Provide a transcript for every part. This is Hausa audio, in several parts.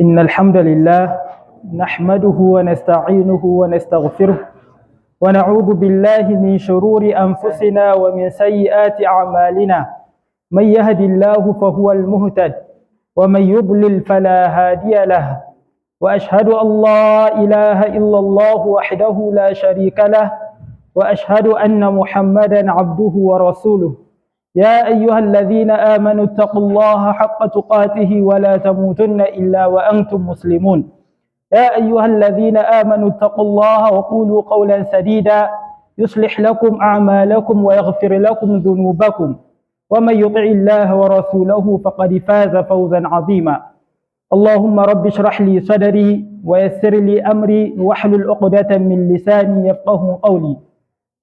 إن الحمد لله نحمده ونستعينه ونستغفره ونعوذ بالله من شرور أنفسنا ومن سيئات أعمالنا، من يهد الله فهو المهتد، ومن يضلل فلا هادي له، وأشهد أن لا إله إلا الله وحده لا شريك له، وأشهد أن محمدا عبده ورسوله. يا أيها الذين آمنوا اتقوا الله حق تقاته ولا تموتن إلا وأنتم مسلمون. يا أيها الذين آمنوا اتقوا الله وقولوا قولا سديدا يصلح لكم أعمالكم ويغفر لكم ذنوبكم، ومن يطع الله ورسوله فقد فاز فوزا عظيما. اللهم رب اشرح لي صدري ويسر لي أمري واحلل عقدة من لساني يفقه قولي.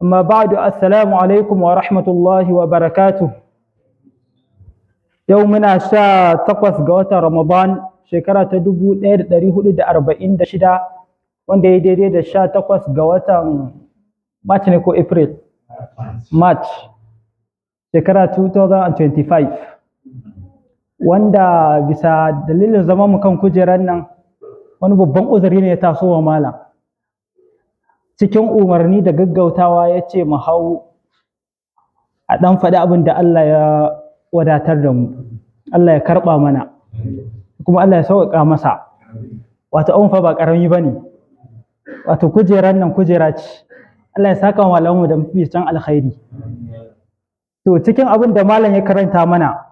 أما بعد، السلام عليكم ورحمة الله وبركاته. يومنا 18 ga watan Ramadan، shekara ta 1446، wanda ya daidai da 18 ga watan March ne ko April? March, shekara 2025. Wanda bisa dalilin zaman mu kan kujerar nan, wani babban uzuri ne ya taso wa malam. Cikin umarni da gaggautawa ya ce mu hau a ɗan faɗi abin da Allah ya wadatar da mu. Allah ya karɓa mana, kuma Allah ya sauƙaƙa masa. Wato abin fa ba ƙarami ba ne. Wato kujerar nan kujera ce. Allah ya saka wa malamanmu da mafificin alkhairi. To, cikin abin da malam ya karanta mana,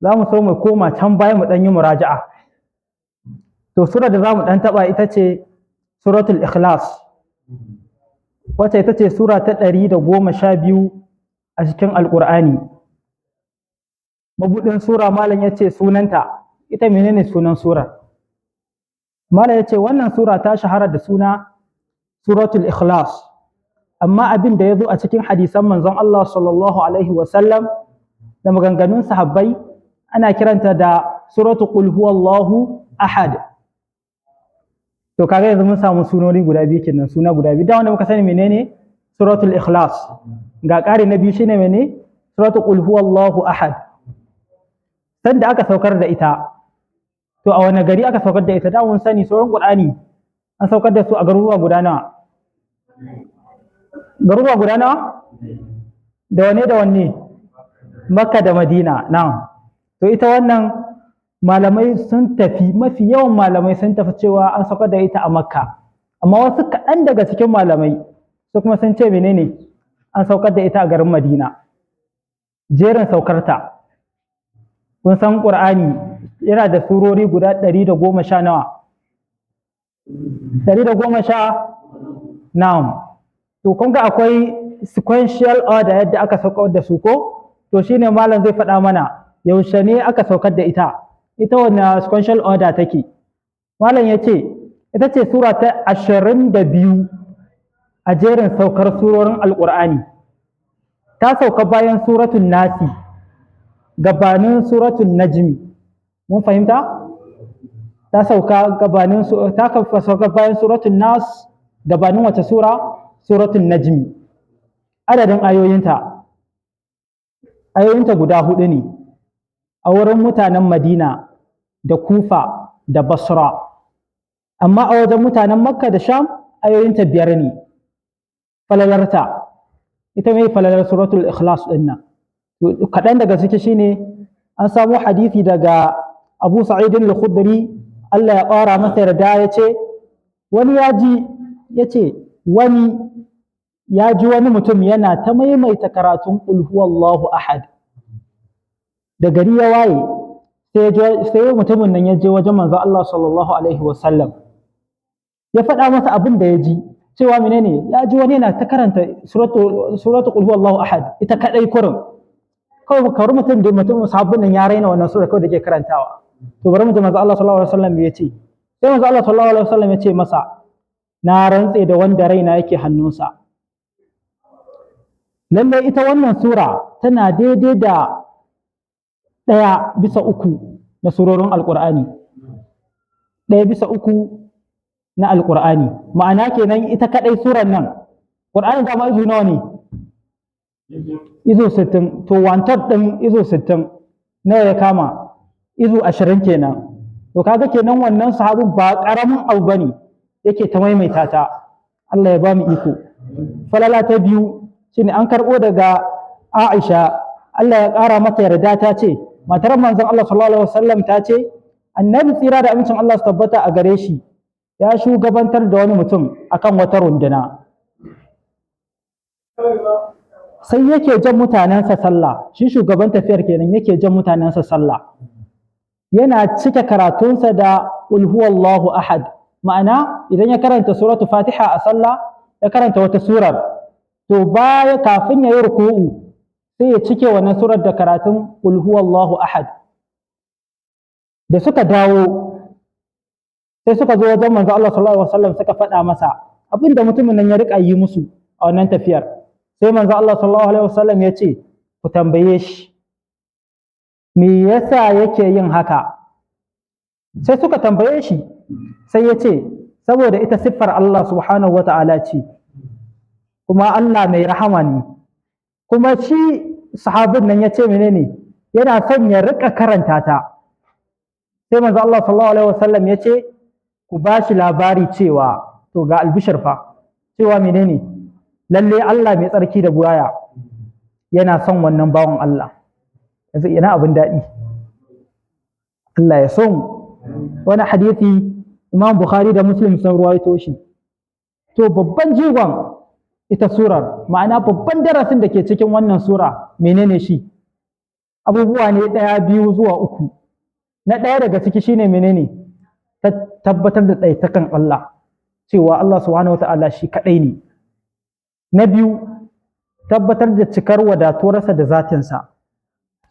za mu so mu koma can baya mu ɗan yi muraja'a. To, sura da za mu ɗan taɓa ita ce Suratul Ikhlas, wacce ita ce sura ta 112 a cikin Alƙur'ani. Mabuɗin sura, malam ya ce sunanta, ita menene sunan surar? Malam ya ce wannan sura ta shahara da suna Suratul Ikhlas, amma abin da ya zo a cikin hadisan manzon Allah sallallahu alaihi wasallam da maganganun sahabbai, ana kiranta da Suratu Qul Huwallahu Ahad. To, kaga yanzu mun samu sunoni guda biyu kenan, suna guda biyu da wanda muka sani. Menene? Suratul Ikhlas. Ga ƙari na biyu, shine mene? Suratu Qul Huwallahu Ahad. Sanda aka saukar da ita, to, a wani gari aka saukar da ita? Da mun sani sauran Qur'ani an saukar da su a garuruwa guda nawa? Garuruwa guda nawa? Da wane da wanne? Makka da Madina. Na'am. To, ita wannan malamai sun tafi, mafi yawan malamai sun tafi cewa an saukar da ita a Makka, amma wasu kaɗan daga cikin malamai su kuma sun ce menene? An saukar da ita a garin Madina. Jerin saukarta, kun san Ƙur'ani yana da surori guda 110 nawa? 110. Na'am. To, kun ga akwai sequential order yadda aka saukar da su ko? To, shine malam zai faɗa mana yaushe ne aka saukar da ita, ita wannan sequential order take. Malam ya ce ita ce sura ta 22 a jerin saukar surorin Alƙur'ani. Ta sauka bayan Suratun Nasi, gabanin Suratun Najmi. Mun fahimta? Ta sauka gabanin, ta sauka bayan Suratun Nas, gabanin wace sura? Suratun Najmi. Adadin ayoyinta, ayoyinta guda hudu ne a wurin mutanen Madina da Kufa da Basra, amma a wajen mutanen Makka da Sham ayoyinta biyar ne. Falalarta, ita mai falalar Suratul Ikhlas ɗin nan? Kaɗan daga ciki shine an samu hadisi daga Abu Sa'id al-Khudri, Allah ya ƙara masa yarda, ya ce wani ya ji, ya ce wani ya ji wani mutum yana ta maimaita karatun Qul Huwallahu Ahad. Da gari ya waye, sai mutumin nan ya je wajen manzo Allah sallallahu alaihi wasallam, ya faɗa masa abin da ya ji, cewa menene? Ya ji wani yana ta karanta suratu Qul Huwallahu Ahad ita kadai kurin kawai, kawai mutum da mutum sabbin nan ya raina wannan sura kawai da ke karantawa. To, bari mu ji manzo Allah sallallahu alaihi wasallam ya ce. Sai manzo Allah sallallahu alaihi wasallam ya ce masa, "Na rantse da wanda raina yake hannunsa, lallai ita wannan sura tana daidai da 1/3 na surorin Alƙur'ani." 1/3 na Alƙur'ani, ma'ana kenan ita kaɗai surar nan, Ƙur'ani dama izu nawa ne? Izu 60. To, one third ɗin izu 60 nawa ya kama? Izu 20 kenan. To kaga kenan wannan sahabin ba karamin abu bane yake ta maimaita ta. Allah ya ba mu iko. Falala ta biyu shine an karbo daga Aisha, Allah ya ƙara mata yarda, ta ce matar manzon Allah sallallahu alaihi wasallam ta ce annabi tsira da amincin Allah su tabbata a gare shi ya shugabantar da wani mutum akan wata runduna, sai yake jan mutanensa sallah. Shi shugaban tafiyar kenan yake jan mutanensa sallah, yana cike karatunsa da qul huwallahu ahad. Ma'ana idan ya karanta suratu Fatiha a sallah, ya karanta wata surar, to baya kafin ya yi ruku'u sai ya cike wannan surar da karatun qul huwallahu ahad. Da suka dawo sai suka zo wajen manzo Allah sallallahu alaihi wasallam suka faɗa masa abinda mutumin nan ya rika yi musu a wannan tafiyar. Sai manzo Allah sallallahu alaihi wasallam ya ce ku tambaye shi me yasa yake yin haka. Sai suka tambaye shi, sai ya ce saboda ita siffar Allah subhanahu wata'ala ce, kuma Allah mai rahama ne. Kuma shi sahabin nan ya ce menene yana son ya rika karanta ta. Sai manzo Allah sallallahu alaihi wasallam ya ce ku ba shi labari cewa to ga albishir fa, cewa menene lalle Allah mai tsarki da buwaya yana son wannan bawan Allah. Yanzu ina abin daɗi, Allah ya so mu. Wani hadisi Imam Bukhari da Muslim sun ruwaito shi. To babban jigon ita surar, ma'ana babban darasin da ke cikin wannan sura menene shi? Abubuwa ne ɗaya, biyu zuwa uku. Na ɗaya daga ciki shine menene? Tabbatar da ɗaitakan Allah, cewa Allah subhanahu wata'ala shi kaɗai ne. Na biyu, tabbatar da cikar wadatuwarsa da zatinsa,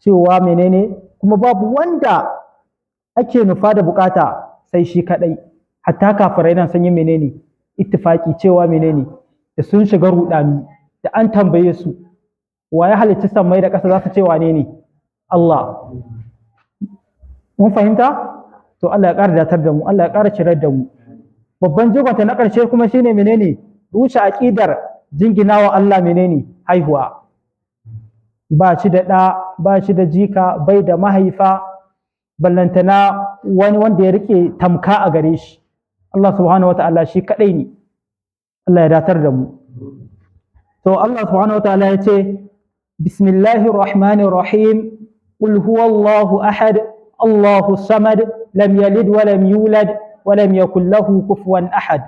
cewa menene kuma babu wanda ake nufa da bukata sai shi kaɗai. Hatta kafirai nan sun yi menene ittifaki cewa menene da sun shiga ruɗani da an tambaye su wa ya halicci sammai da ƙasa, za su ce wane ne? Allah. Mun fahimta? To Allah ya ƙara datar da mu, Allah ya ƙara cirar da mu. Babban jigonta na ƙarshe kuma shine menene rushe aƙidar jinginawa Allah menene haihuwa. Ba shi da ɗa, ba shi da jika, bai da mahaifa, ballantana wani wanda ya rike tamka a gare shi. Allah subhanahu wata'ala shi kaɗai ne. Allah ya datar da mu. To Allah subhanahu wata'ala ya ce bismillahir rahmanir rahim, qul huwallahu ahad, Allahu samad, lam yalid wa lam yulad wa lam yakul lahu kufuwan ahad.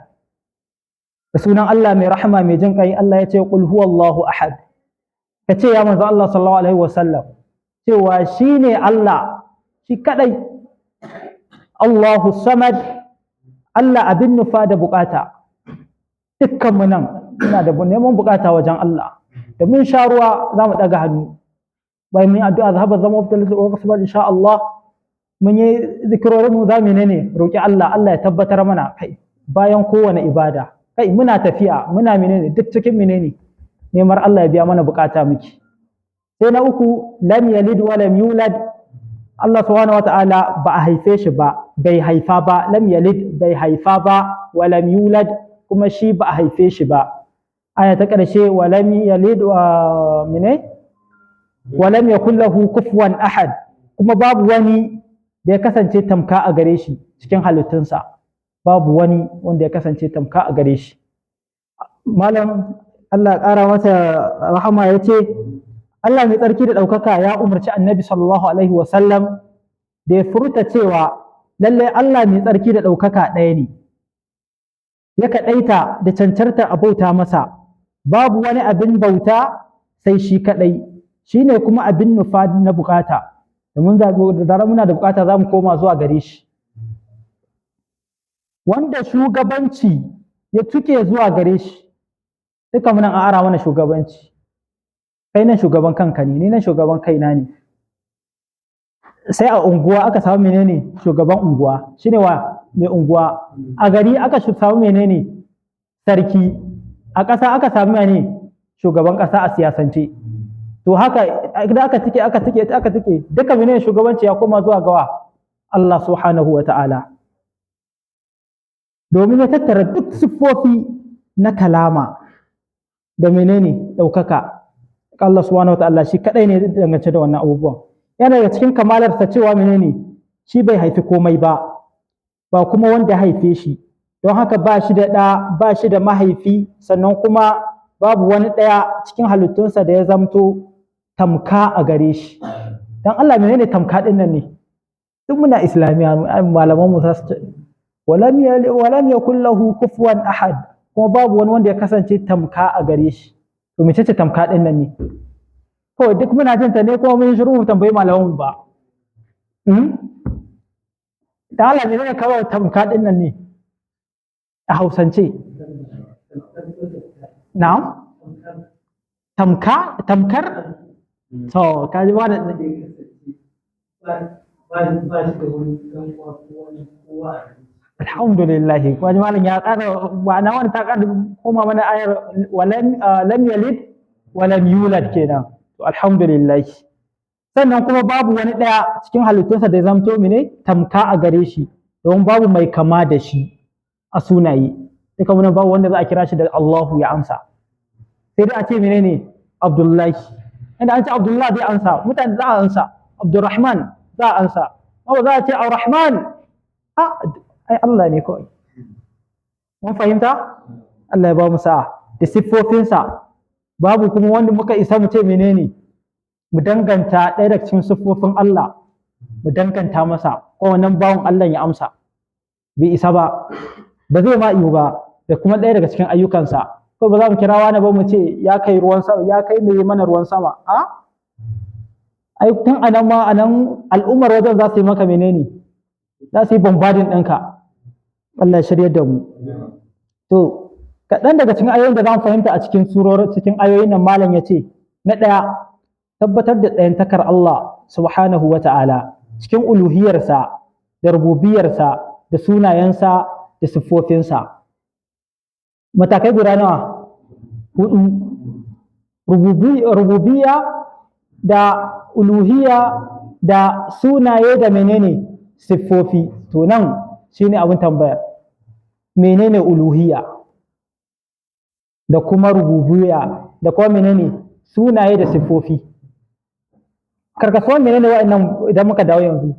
Da sunan Allah mai rahama mai jin kai, Allah ya ce qul huwallahu ahad. Ka ce ya manzo Allah sallallahu alaihi wasallam cewa shine Allah shi kadai, Allahu samad, Allah abin nufa da bukata. Dukkan mu nan muna da neman bukata wajen Allah, da mun sha ruwa za mu daga hannu bayan mun yi addu'a zahaba zama wa kasbar insha Allah, mun yi zikirorin mu za mu ne roki Allah, Allah ya tabbatar mana. Kai bayan kowane ibada, kai muna tafiya muna menene duk cikin menene neman Allah ya biya mana bukata miki. Sai na uku, lam yalid wa lam yulad. Allah subhanahu wataala ba a haife shi ba, bai haifa ba. Lam yalid bai haifa ba, wa lam yulad kuma shi ba a haife shi ba. Aya ta ƙarshe, wa lam yalid wa mene wa lam yakul lahu kufuwan ahad, kuma babu wani da ya kasance tamka a gare shi cikin halittunsa, babu wani wanda ya kasance tamka a gare shi. Malam Allah ya ƙara masa rahama ya ce Allah mai tsarki da ɗaukaka ya umarci annabi sallallahu alaihi wasallam da ya furta cewa lallai Allah mai tsarki da ɗaukaka ɗaya ne, ya kaɗaita da cancantar a bauta masa, babu wani abin bauta sai shi kaɗai, shi ne kuma abin nufa na bukata, domin da zarar muna da bukata za mu koma zuwa gare shi, wanda shugabanci ya tuke zuwa gare shi. Duka muna an ara mana shugabanci, kai nan shugaban kanka ne, ni nan shugaban kaina ne. Sai a unguwa aka samu menene shugaban unguwa, shine wa mai unguwa. A gari aka samu menene sarki, a ƙasa aka samu menene shugaban ƙasa a siyasance. To haka idan aka tike aka tike aka tike duka menene shugabanci ya koma zuwa gawa Allah subhanahu wa ta'ala, domin ya tattara duk siffofi na kalama da menene ɗaukaka. Allah subhanahu wa ta'ala shi kadai ne dangance da wannan abubuwan. Yana daga cikin kamalarsa cewa menene shi bai haifi komai ba, ba kuma wanda haife shi. Don haka ba shi da ɗa, ba shi da mahaifi, sannan kuma babu wani ɗaya cikin halittunsa da ya zamto tamka a gare shi. Don Allah, menene tamka ɗin nan ne? Duk muna Islamiyya, malaman mu za su ce walam yakul lahu kufuwan ahad, kuma babu wani wanda ya kasance tamka a gare shi. To, mecece tamka ɗin nan ne? Kawai duk muna jin ta ne kuma mun shiru, mu tambayi malaman mu ba. Da Allah, menene kawai tamka ɗin nan ne a Hausance? Na'am, tamka, tamkar. To, ka ji ba da Ba shi da wani ɗan uwa ko wani kowa a gare shi. Alhamdulillah, wani malam ya ƙara ma'ana, wani ta ƙara koma mana ayar walam lam yalid walam yulad kenan. To, alhamdulillah. Sannan kuma babu wani ɗaya cikin halittunsa da ya zamto mene tamka a gare shi, don babu mai kama da shi a sunaye. Duka muna babu wanda za a kira shi da Allahu ya amsa, sai dai a ce menene? Abdullahi. Inda an ce Abdullahi zai amsa, mutane za a amsa. Abdurrahman za a amsa, ba za a ce Ar-Rahman a ai Allah ne kawai. Mun fahimta? Allah ya ba mu sa'a. Da siffofinsa, babu kuma wanda muka isa mu ce menene, mu danganta ɗaya daga cikin siffofin Allah, mu danganta masa, ko wannan bawan Allah ya amsa. Bai isa ba, ba zai ma iyo ba. Da kuma ɗaya daga cikin ayyukansa, ko ba za mu kira wani ba mu ce ya kai ruwan sama, ya kai mai mana ruwan sama. A ai tun anan ma anan al'ummar wajen za su yi maka menene, za su yi bombarding ɗinka. Allah ya shirya da mu. To, kaɗan daga cikin ayoyin da za mu fahimta a cikin surorin, cikin ayoyin nan, malam ya ce na ɗaya, tabbatar da ɗayantakar Allah subhanahu wa ta'ala cikin uluhiyarsa da rububiyarsa da sunayensa da siffofinsa. Matakai guda nawa? Hudu. Rububiyya da uluhiyya da sunaye da menene? Siffofi. To, nan shine abin tambayar: menene uluhiyya da kuma rububiyya da kuma menene sunaye da siffofi? Karkasuwan menene wa'annan? Idan muka dawo yanzu,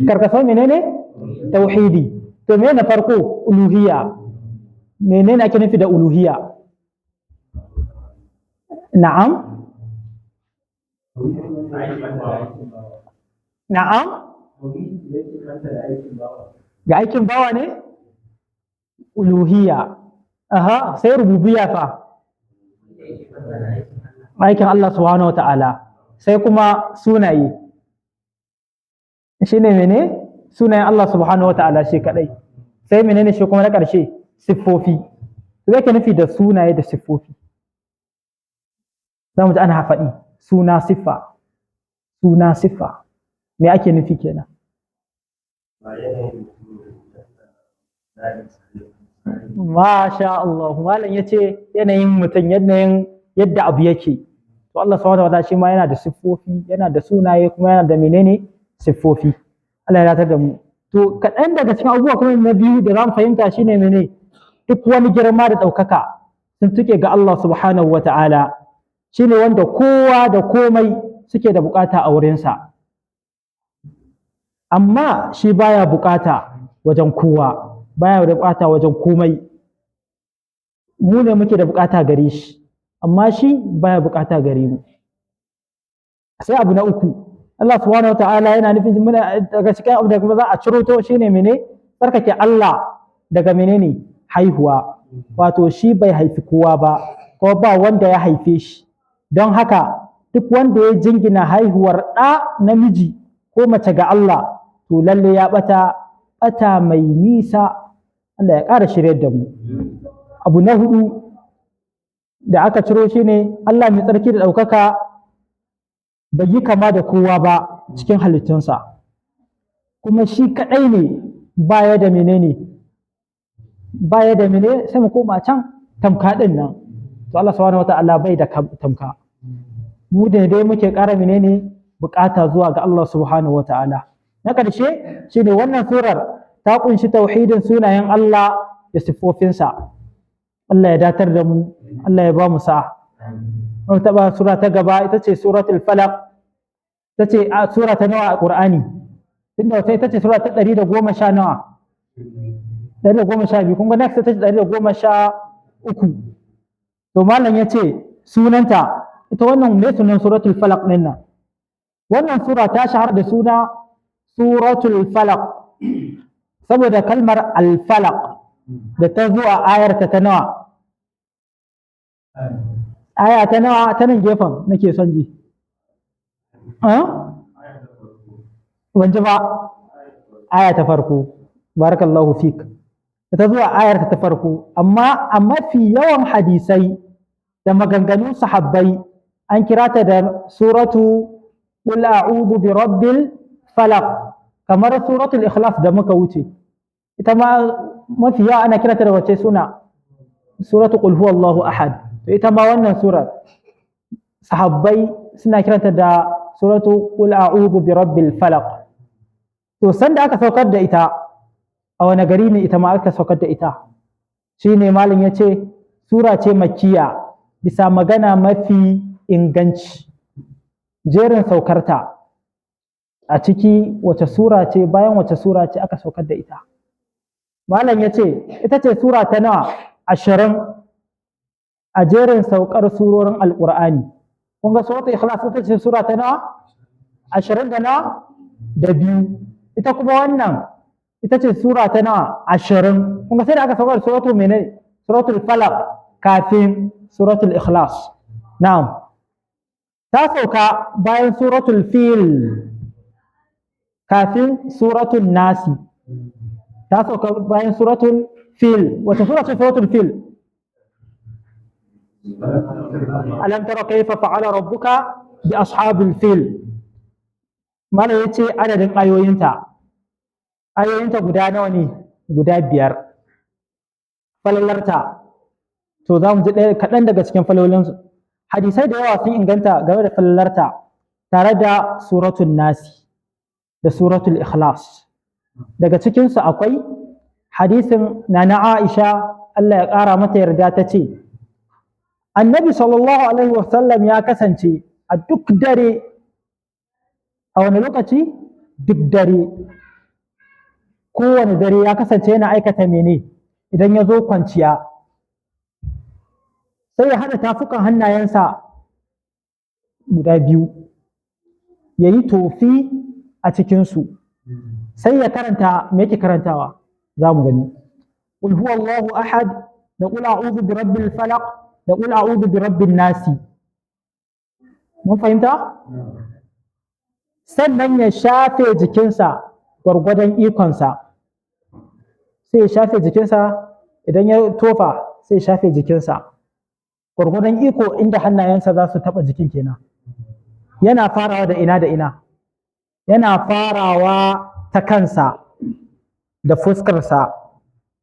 karkasuwan menene? Tauhidi. To, menene na farko? Uluhiyya. Menene ake nufi da uluhiyya? Na'am, na'am. Ga aikin bawa ne uluhiyya. Aha, sai rububiyya fa? Aikin Allah subhanahu wa ta'ala. Sai kuma sunaye, shine mene? Sunayen Allah subhanahu wa ta'ala shi kadai. Sai menene shi kuma na ƙarshe? Siffofi. To, yake nufi da sunaye da siffofi? Za mu ji ana faɗi suna, siffa, suna, siffa. Me ake nufi kenan? Masha Allah, malam yace yanayin mutum, yanayin yadda abu yake. To, Allah subhanahu wa ta'ala shi ma yana da siffofi, yana da sunaye, kuma yana da menene? Siffofi. Allah ya datar da mu. To, kaɗan daga cikin abubuwa kuma na biyu da zamu fahimta shine mene? Duk wani girma da ɗaukaka sun tuke ga Allah subhanahu wa ta'ala, shine wanda kowa da komai suke da bukata a wurinsa, amma shi baya bukata wajen kowa, baya da bukata wajen komai. Mu ne muke da bukata gare shi, amma shi baya bukata gare mu. Sai abu na uku, Allah subhanahu wataala yana nufin muna daga cikin abu da kuma za a ciro to shine mene? Tsarkake Allah daga menene? Haihuwa. Wato shi bai haifi kowa ba, ko ba wanda ya haife shi. Don haka duk wanda ya jingina haihuwar ɗa namiji ko mace ga Allah, to lalle ya ɓata, ɓata mai nisa. Allah ya ƙara shiryar da mu. Abu na hudu da aka ciro shi ne Allah mai tsarki da ɗaukaka bai yi kama da kowa ba cikin halittunsa, kuma shi kaɗai ne baya da menene, baya da mene? Sai mu koma can tamka ɗin nan. To, Allah subhanahu wata'ala bai da tamka. Mu da dai muke ƙara menene? Bukata zuwa ga Allah subhanahu wata'ala. Na ƙarshe shine wannan surar ta kunshi tauhidin sunayen Allah da siffofinsa. Allah ya datar da mu, Allah ya ba mu sa'a. Mun taɓa sura ta gaba, ita ce suratul Falaq. Ita ce a sura ta nawa a Qur'ani? Tunda wata ita ce sura ta 110 nawa? 112. Kun ga next ita ce 113. To malam ya ce sunanta ita wannan, me sunan suratul Falaq ɗin nan? Wannan sura ta shahara da suna suratul Falaq saboda kalmar al-falaq da ta zo a ayarta ta nawa? Aya ta nawa? Ta nan gefen nake son ji. Ban ji ba. Aya ta farko, barakallahu fik. Ta zuwa ayar ta farko. Amma a mafi yawan hadisai da maganganun sahabbai an kira ta da suratu qul a'udhu bi rabbil falaq, kamar suratul Ikhlas da muka wuce. Ita ma mafi yawa ana kira ta da wace suna? Suratu qul huwallahu ahad. To ita ma wannan surar sahabbai suna kiranta da suratu qul a'udhu bi rabbil falaq. To sanda aka saukar da ita, a wani gari ne ita ma aka saukar da ita? Shine malam ya ce sura ce makkiya bisa magana mafi inganci. Jerin saukarta a ciki, wace sura ce bayan wace sura ce aka saukar da ita? Malam ya ce ita ce sura ta nawa? 20 a jerin saukar surorin Alƙur'ani. Kun ga suratul Ikhlas ita ce sura ta nawa? 20 da nawa? Da biyu. Ita kuma wannan ita ce sura ta nawa? 20. Kun ga sai da aka saukar suratul mene? Suratul Falaq kafin suratul Ikhlas. Na'am, ta sauka bayan suratul Fil, kafin suratul Nasi. Ta sauka bayan suratul Fil. Wata sura ce suratul Fil? Alam tara kayfa fa'ala rabbuka bi ashabil fil. Malam yace adadin ayoyinta, ayoyinta guda nawa ne? Guda biyar. Falalarta, to za mu ji ɗaya kaɗan daga cikin falalolinsu. Hadisai da yawa sun inganta game da falalarta tare da suratul Nasi da suratul Ikhlas. Daga cikinsu akwai hadisin Nana Aisha, Allah ya ƙara mata yarda, ta ce Annabi sallallahu alaihi wasallam ya kasance a duk dare, a wani lokaci? Duk dare, kowane dare ya kasance yana aikata mene? Idan ya zo kwanciya sai ya haɗa tafukan hannayensa guda biyu, ya yi tofi a cikinsu, sai ya karanta. Me yake karantawa? Za mu gani. Qul huwallahu ahad da qul a'udhu bi rabbil falaq da qul a'udhu bi rabbin nasi. Mun fahimta? Sannan ya shafe jikinsa gwargwadon ikonsa. Sai ya shafe jikinsa, idan ya tofa sai ya shafe jikinsa gwargwadon iko, inda hannayensa za su taɓa jikin kenan. Yana farawa da ina da ina? Yana farawa ta kansa da fuskarsa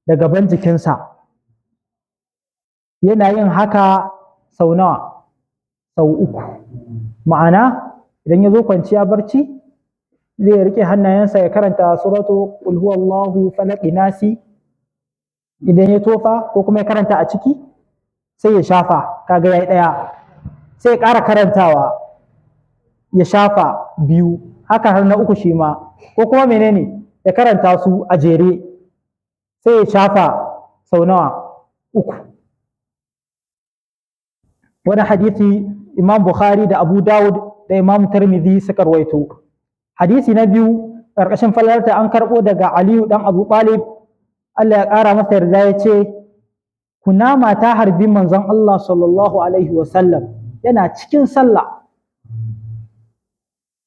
da gaban jikinsa. Yana yin haka sau nawa? Sau uku. Ma'ana idan ya zo kwanciya barci zai rike hannayensa ya karanta suratu qul huwallahu, falaq, nasi. Idan ya tofa ko kuma ya karanta a ciki sai ya shafa, kaga yayi ɗaya. Sai ya ƙara karantawa ya shafa, biyu. Haka har na uku shi ma. Ko kuma menene? Ya karanta su a jere sai ya shafa sau nawa? Uku. Wani hadisi Imam Bukhari da Abu Dawud da Imam Tirmidhi suka rawaito. Hadisi na biyu ƙarƙashin falalarta, an karɓo daga Aliyu dan Abu Talib, Allah ya ƙara masa yarda, ya ce kunama ta harbi manzon Allah sallallahu alaihi wasallam yana cikin sallah.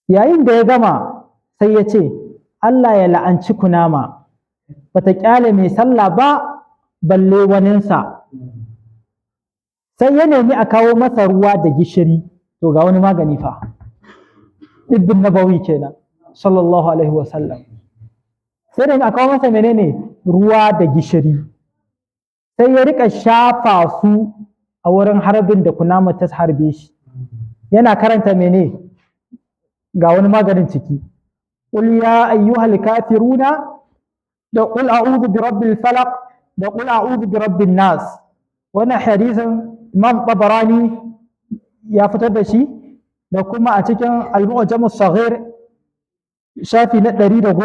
Yayin da ya gama sai ya ce, "Allah ya la'anci kunama, bata kyale mai sallah ba balle waninsa." Sai ya nemi a kawo masa ruwa da gishiri. To ga wani magani fa, ɗibbin nabawi kenan, sallallahu alaihi wasallam. Sai da a kawo masa menene? Ruwa da gishiri. Sai ya rika shafa su a wurin harbin da kunama ta harbe shi. Yana karanta mene? Ga wani maganin ciki: qul ya ayyuhal kafiruna da qul a'udhu bi rabbil falaq da qul a'udhu bi rabbin nas. Wannan hadisin Imam Tabarani ya fitar da shi, da kuma a cikin Al-Mu'jam as-Saghir. Shafi na 117,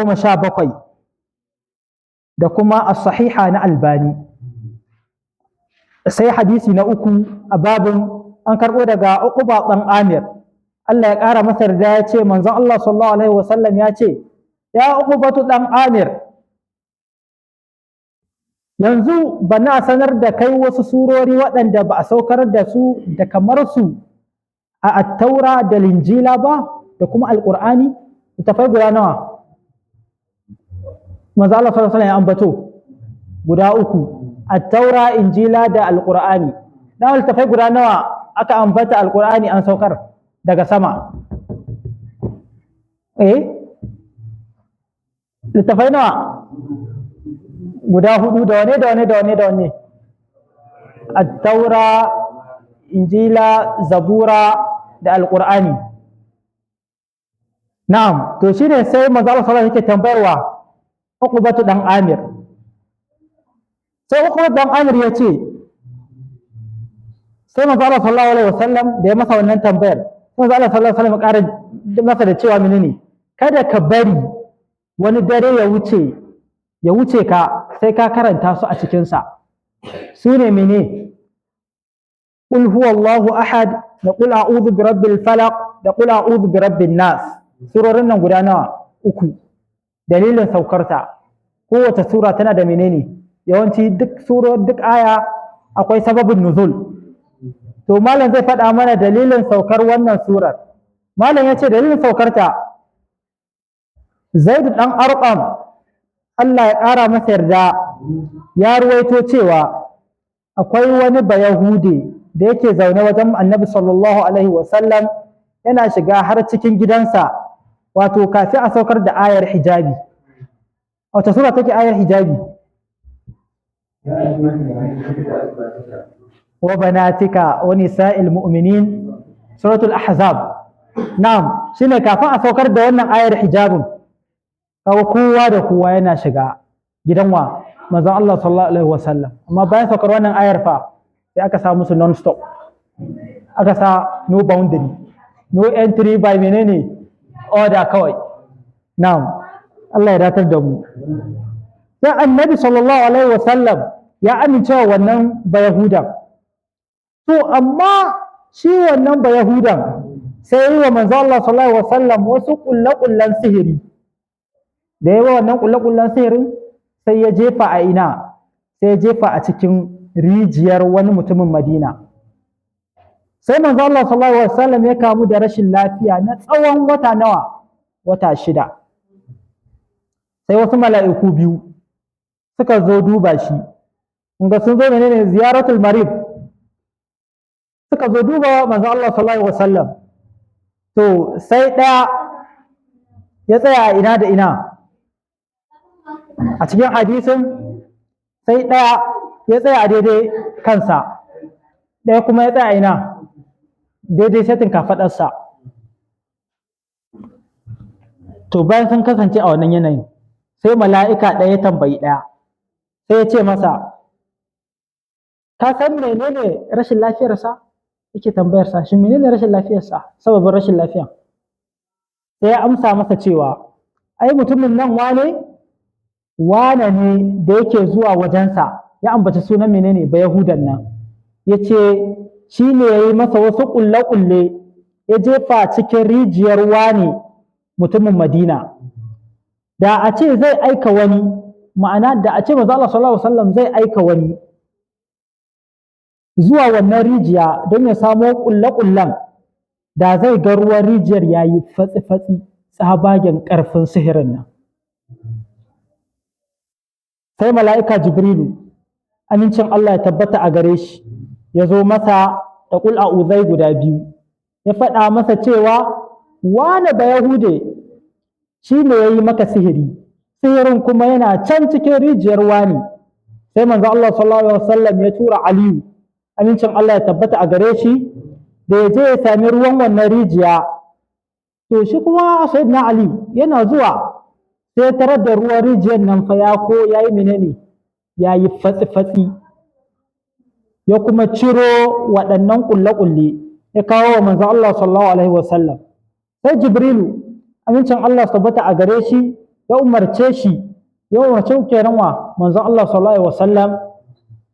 da kuma as-sahiha na Albani. Sai hadisi na uku a babin, an karɓo daga Uqba ɗan Amir, Allah ya ƙara masa yarda, ya ce manzon Allah sallallahu alaihi wasallam ya ce, "Ya Uqbatu ɗan Amir, yanzu ba na sanar da kai wasu surori waɗanda ba a saukar da su da kamar su a Attaura da Linjila ba da kuma Alƙur'ani?" Littafai guda nawa manzo Allah sallallahu alaihi wasallam ya ambato? Guda uku: Attaura, Injila da Alƙur'ani. Na littafai guda nawa aka ambata Alƙur'ani an saukar daga sama? Eh, littafai nawa? Guda hudu. Da wane, da wane, da wane, da wane? Attaura, Injila, Zabura da Alƙur'ani. Na'am, to shine sai manzo Allah sallallahu alaihi yake tambayarwa Uqbatu dan Amir. Sai Uqbatu dan Amir ya ce, sai manzo Allah sallallahu alaihi wasallam da ya masa wannan tambayar, sai manzo Allah sallallahu alaihi wasallam ƙara masa da cewa menene? Kada ka bari wani dare ya wuce ka sai ka karanta su a cikinsa. Su ne mene? Qul huwallahu ahad, da qul a'udhu bi rabbil falaq, da qul a'udhu bi rabbin nas. Surorin nan guda nawa? Uku. Dalilin saukarta, kowace sura tana da menene? Yawanci duk suro, duk aya akwai sababin nuzul. To malam zai faɗa mana dalilin saukar wannan surar. Malam ya ce dalilin saukarta, Zaid dan Arqam, Allah ya ƙara masa yarda, ya ruwaito cewa akwai wani Bayahude da yake zaune wajen Annabi sallallahu alaihi wasallam, yana shiga har cikin gidansa, wato kafin a saukar da ayar hijabi. Wata sura take ayar hijabi? Wa banatika wa nisa'il mu'minin, suratul Ahzab. Na'am, shine kafin a saukar da wannan ayar hijabin, kawo kowa da kowa yana shiga gidan wa? Manzon Allah sallallahu alaihi wasallam. Amma bayan saukar wannan ayar fa, sai aka sa musu non stop, aka sa no boundary, no entry by menene? Order kawai. Na'am, Allah ya datar da mu. Sai Annabi sallallahu alaihi wasallam ya amincewa wannan Bayahudan. To amma shi wannan Bayahudan sai yi wa manzo Allah sallallahu alaihi wasallam wasu kulle-kullen sihiri. Da yawa wannan kulle-kullen sihirin, sai ya jefa a ina? Sai ya jefa a cikin rijiyar wani mutumin Madina. Sai manzo Allah sallallahu alaihi wasallam ya kamu da rashin lafiya na tsawon wata nawa? Wata 6. Sai wasu mala'iku biyu suka zo duba shi. Kun ga sun zo menene? Ziyaratul marid. Suka zo duba manzo Allah sallallahu alaihi wasallam. To sai ɗaya ya tsaya a ina da ina a cikin hadisin? Sai ɗaya ya tsaya a daidai kansa, ɗaya kuma ya tsaya a ina? Daidai setin kafaɗarsa. To bayan sun kasance a wannan yanayin, sai mala'ika ɗaya ya tambayi ɗaya, sai ya ce masa, "Ka san menene rashin lafiyarsa?" Yake tambayarsa, shin menene rashin lafiyarsa, sababin rashin lafiya? Sai ya amsa masa cewa ai mutumin nan wane wane ne da yake zuwa wajensa. Ya ambaci sunan menene? Bayahudan nan. Ya ce shi ne ya yi masa wasu ƙulle-ƙulle, ya jefa cikin rijiyar wane mutumin Madina. Da a ce zai aika wani, ma'ana da a ce manzo Allah sallallahu alaihi wasallam zai aika wani zuwa wannan rijiya don ya samo ƙulle-ƙullen, da zai ga ruwan rijiyar ya yi fatsi-fatsi, tsabagen ƙarfin sihirin nan. Sai mala'ika Jibrilu, amincin Allah ya tabbata a gare shi, ya zo masa da ƙul a'uzai guda biyu, ya faɗa masa cewa wane Bayahude shi ne ya yi maka sihiri, sihirin kuma yana can cikin rijiyar wani. Sai manzo Allah sallallahu alaihi wasallam ya tura Aliyu, amincin Allah ya tabbata a gare shi, da ya je ya sami ruwan wannan rijiya. To shi kuma Sayyidina Ali yana zuwa, sai ya tarar da ruwan rijiyar nan fa ya ko yayi menene? Yayi fatsi-fatsi. Ya kuma ciro waɗannan ƙulle-ƙulle, ya kawo wa manzo Allah sallallahu alaihi wasallam. Sai Jibrilu, Amincin Allah su tabbata a gare shi, ya umarce shi, ya umarce kenan wa manzon Allah sallallahu alaihi wasallam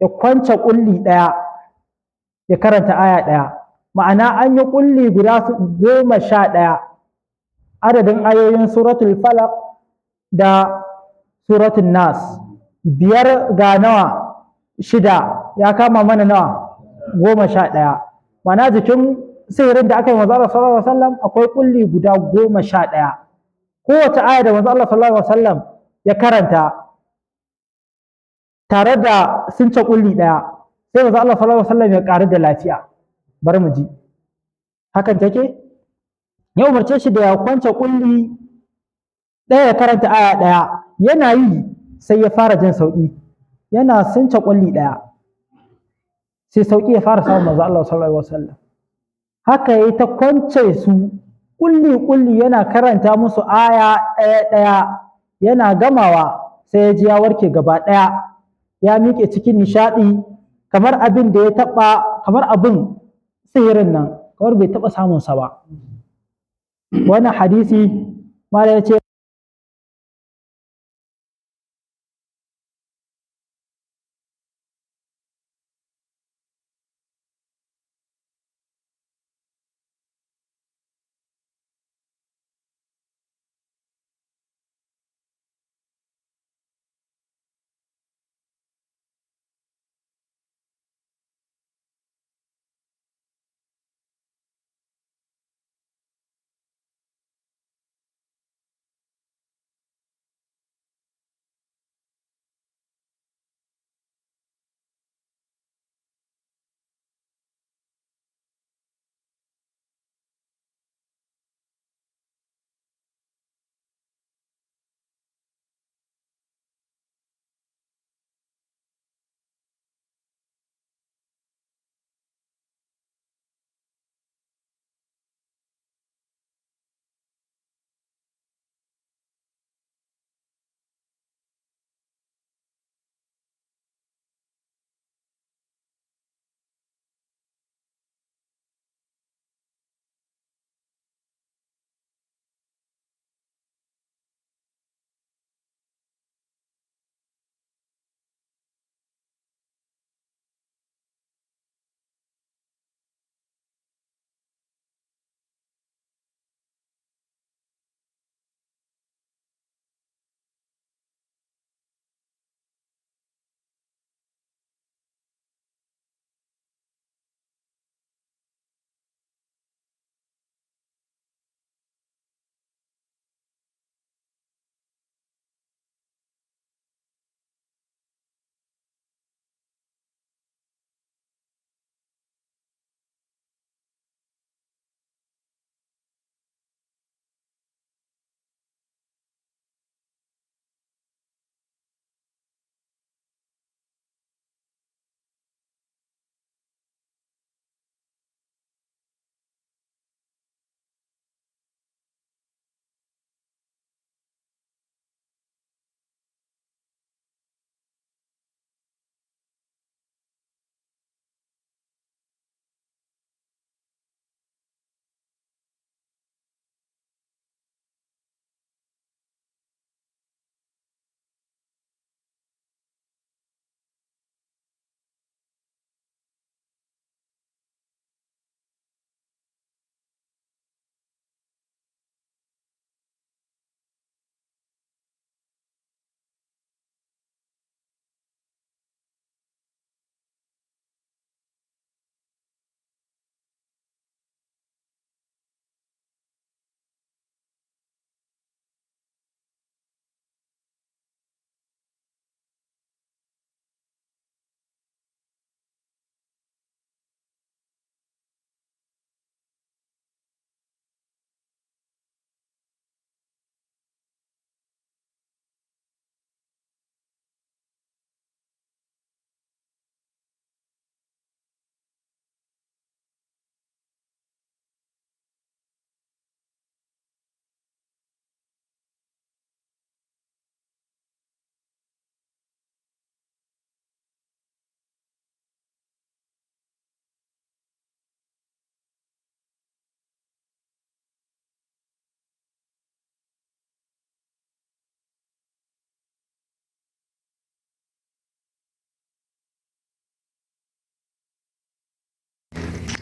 ya kwance kulli ɗaya, ya karanta aya ɗaya. Ma'ana an yi kulli guda 11, adadin ayoyin suratul falaq da suratul nas. 5 ga nawa? 6, ya kama mana nawa? 11. Ma'ana jikin sihirin da aka yi manzo Allah sallallahu alaihi wasallam akwai kulli guda 11. Kowace aya da manzo Allah sallallahu alaihi wasallam ya karanta tare da sun ce kulli ɗaya, sai manzo Allah sallallahu alaihi wasallam ya ƙaru da lafiya. Bari mu ji hakan take. Ya umarce shi da ya kwance kulli ɗaya, ya karanta aya ɗaya. Yana yi sai ya fara jin sauƙi. Yana sunce kulli ɗaya sai sauƙi ya fara samun manzo Allah sallallahu alaihi wasallam. Haka yayi ta kwance su kulli kulli, yana karanta musu aya ɗaya ɗaya. Yana gamawa sai ya ji ya warke gaba ɗaya, ya miƙe cikin nishaɗi kamar abin da ya taɓa, kamar abin sihirin nan kamar bai taɓa samun sa ba. Wannan hadisi mala ya ce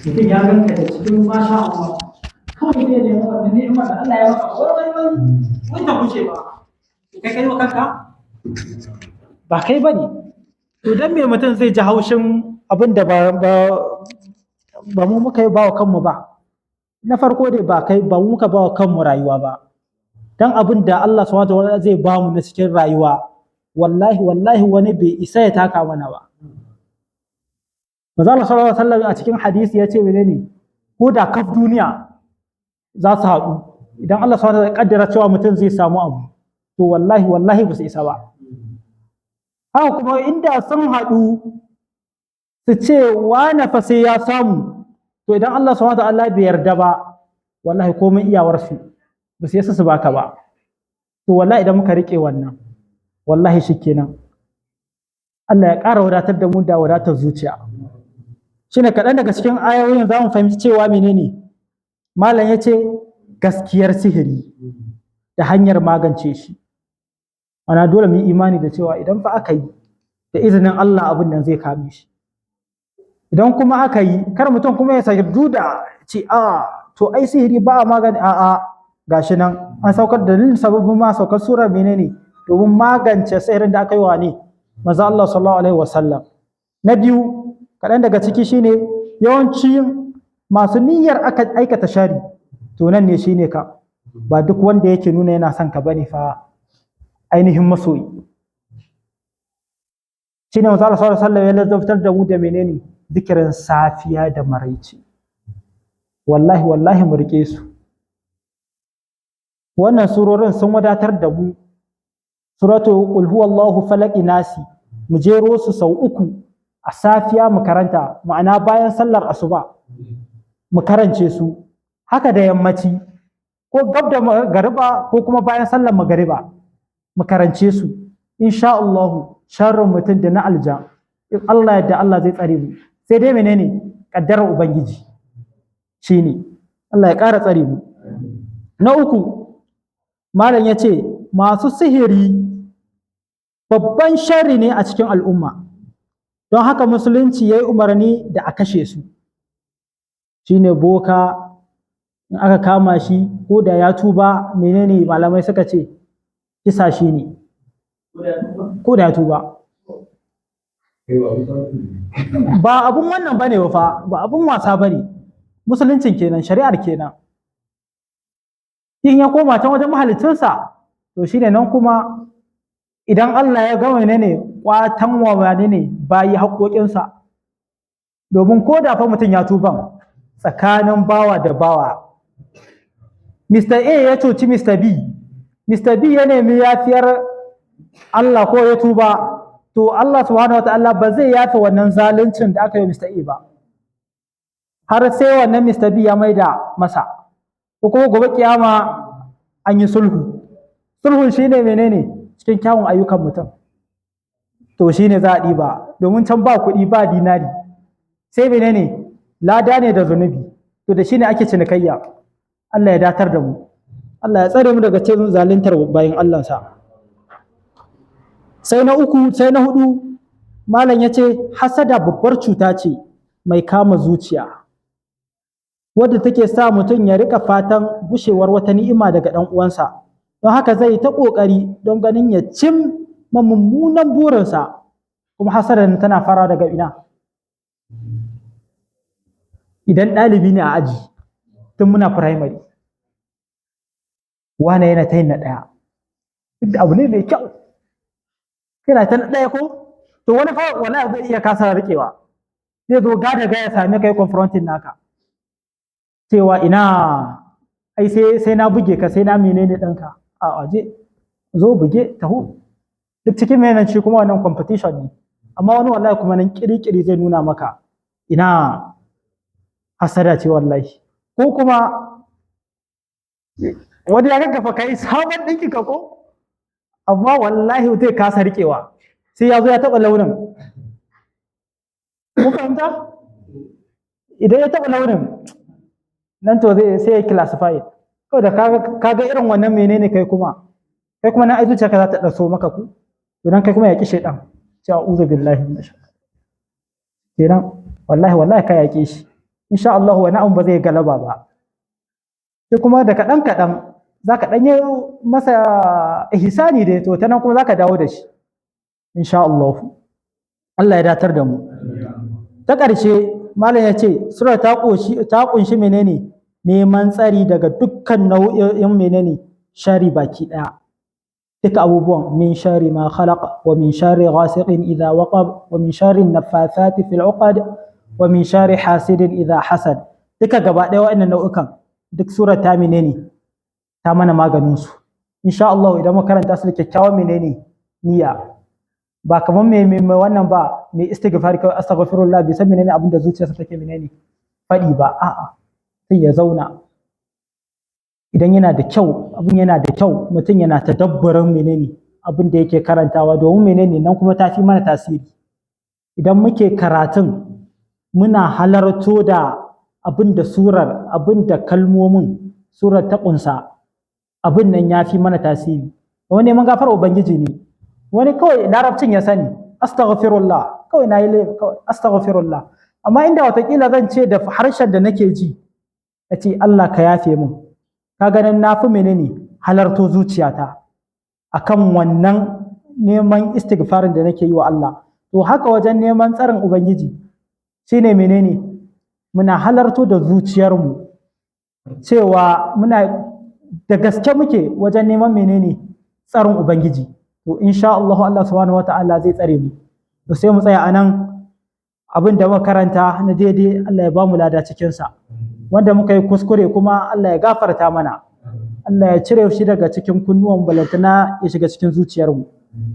Mutum ya ganka da cikin masha Allah, kawai zai nemi wannan ni'imar da Allah ya maka, wai wai wai wai ta gushe ba. Kai kai wa kanka, ba kai bane. To dan me mutum zai ji haushin abin da ba mu muka yi ba wa kanmu ba? Na farko dai, ba kai ba mu muka ba wa kanmu rayuwa ba. Dan abin da Allah subhanahu wa ta'ala zai ba mu na cikin rayuwa, wallahi wallahi wani bai isa ya taka mana ba. Manzo Allah sallallahu alaihi wasallam a cikin hadisi ya ce menene? Ko da kaf duniya za su haɗu, idan Allah subhanahu wa ta'ala ya kaddara cewa mutum zai samu abu, to wallahi wallahi ba su isa ba. Haka kuma inda sun haɗu su ce wane fa sai ya samu, to idan Allah subhanahu wa ta'ala bai yarda ba, wallahi komai iyawarsu ba su yasa su baka ba. To wallahi idan muka rike wannan, wallahi shikenan. Allah ya ƙara wadatar da mu da wadatar zuciya. Shine kaɗan daga cikin ayoyin za mu fahimci cewa menene malam ya ce gaskiyar sihiri da hanyar magance shi. Ana dole mu yi imani da cewa idan fa aka yi da izinin Allah, abin nan zai kame shi. Idan kuma aka yi, kar mutum kuma ya sake duda ce, "A to ai sihiri ba a magani." A a gashi nan an saukar da dalilin, sababin ma saukar surar menene? Domin magance sihirin da aka yi wa ne manzo Allah sallallahu alaihi wasallam. Na biyu, kaɗan daga ciki shine yawanci masu niyyar aka aikata shari, to nan ne shine ka ba duk wanda yake nuna yana son ka bane fa ainihin masoyi. Shine manzo Allah sallallahu alaihi wasallam ya ladabtar da mu da menene? Zikirin safiya da maraice. Wallahi wallahi mu rike su. Wannan surorin sun wadatar da mu. Suratu qul huwallahu, falaki, nasi, mu jero su sau uku a safiya mu karanta, ma'ana bayan sallar asuba mu karance su. Haka da yammaci, ko gab da magariba ko kuma bayan sallar magariba mu karance su. Insha Allahu, sharrin mutum da na aljan, in Allah yadda, Allah zai tsare mu. Sai dai menene? Kaddarar ubangiji shine. Allah ya ƙara tsare mu. Na uku, malam ya ce masu sihiri babban sharri ne a cikin al'umma, don haka musulunci ya yi umarni da a kashe su. Shine boka, in aka kama shi, ko da ya tuba, menene malamai suka ce? Kisa shi ne, ko da ya tuba. Ba abun wannan bane ba fa, ba abun wasa bane. Musuluncin kenan, shari'ar kenan. In ya koma can wajen mahalicinsa, to shine nan kuma idan Allah ya gama ne kwatan wa wane ne bayi haƙoƙinsa. Domin ko da fa mutum ya tuban, tsakanin bawa da bawa, Mr. A ya cuci Mr. B, Mr. B ya nemi yafiyar Allah ko ya tuba, to Allah subhanahu wataala ba zai yafe wannan zaluncin da aka yi Mr. A ba har sai wannan Mr. B ya maida masa, ko kuma gobe kiyama an yi sulhu. Sulhun shine menene? Cikin kyawun ayyukan mutum, to shine za a ɗiba, domin can ba kuɗi ba dinari, sai menene? Lada ne da zunubi, to da shine ake cinikayya. Allah ya datar da mu, Allah ya tsare mu daga cin zaluntar bayin Allahnsa. Sai na uku, sai na hudu, malam ya ce hasada babbar cuta ce mai kama zuciya, wadda take sa mutum ya rika fatan gushewar wata ni'ima daga ɗan uwansa. Don haka zai ta ƙoƙari don ganin ya cim mummunan burinsa. Kuma hasadar tana fara daga ina? Idan ɗalibi ne a aji, tun muna primary, wane yana ta yin na ɗaya, duk da abu ne mai kyau, yana ta na ɗaya ko, to wani fa wallahi zai iya kasa riƙewa, zai zo gada ga ya same kai, confronting naka, cewa ina ai sai na buge ka, sai na menene ɗinka a waje, zo buge taho. Duk cikin menene shi kuma wannan competition ne. Amma wani wallahi kuma nan kirikiri zai nuna maka ina hasada ce wallahi. Ko kuma wani ya gaggafa kai sabon ɗinki ka ko, amma wallahi zai kasa riƙewa sai ya zo ya taɓa launin. Kun fahimta? Idan ya taɓa launin nan, to zai sai ya classify. Kawai da kaga irin wannan menene, kai kuma nan ai zuciyarka za ta ɗaso maka ku, to dan kai kuma ya ƙi shaidan cewa uzu billahi minash shaitan kenan. Wallahi wallahi ka yaƙe shi. Insha Allah wani abu ba zai galaba ba. Sai kuma da kaɗan kaɗan za ka ɗan yi masa ihsani dai, to ta nan kuma za ka dawo da shi insha Allah. Allah ya datar da mu. Ta ƙarshe malam ya ce sura ta ƙunshi, ta ƙunshi menene? Neman tsari daga dukkan nau'o'in menene? Shari baki ɗaya. Duka abubuwan, min shari ma khalaq, wa min shari ghasiqin idha waqab, wa min shari naffathati fil uqad, wa min shari hasidin idha hasad. Duka gaba ɗaya waɗannan nau'ukan duk sura ta menene? Ta mana maganin su. Insha Allah idan muka karanta su da kyakkyawan menene? Niyya. Ba kamar mai wannan ba, mai istighfar kawai astaghfirullah, bai san menene abin da zuciyarsa take menene faɗi ba. A'a, sai ya zauna. Idan yana da kyau, abin yana da kyau mutum yana tadabburin menene abin da yake karantawa, domin menene nan kuma ta fi mana tasiri. Idan muke karatun muna halarto da abin da surar, abin da kalmomin surar ta ƙunsa, abin nan ya fi mana tasiri. Wani neman gafarar Ubangiji ne, wani kawai larabcin ya sani, astaghfirullah kawai na yi kawai astaghfirullah. Amma inda watakila zan ce da harshen da nake ji, na ce Allah ka yafe min, ka ganin na fi menene halarto zuciyata akan wannan neman istighfarin da nake yi wa Allah. To haka wajen neman tsarin Ubangiji shine menene muna halarto da zuciyarmu cewa muna da gaske muke wajen neman menene tsarin Ubangiji. To insha Allah, Allah subhanahu wata'ala zai tsare mu. To sai mu tsaya anan. Abin da muka karanta na daidai, Allah ya ba mu lada cikin sa. Wanda muka yi kuskure kuma, Allah ya gafarta mana. Allah ya cire shi daga cikin kunnuwan, balantana ya shiga cikin zuciyarmu.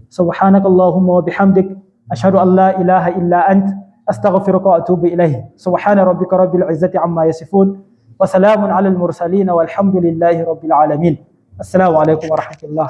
Subhanakallahumma wa bihamdik, ashhadu an la ilaha illa ant, astaghfiruka wa atubu ilayh. Subhana rabbika rabbil izzati amma yasifun, wa salamun alal mursalin, walhamdulillahi rabbil alamin. Assalamu alaikum wa rahmatullah.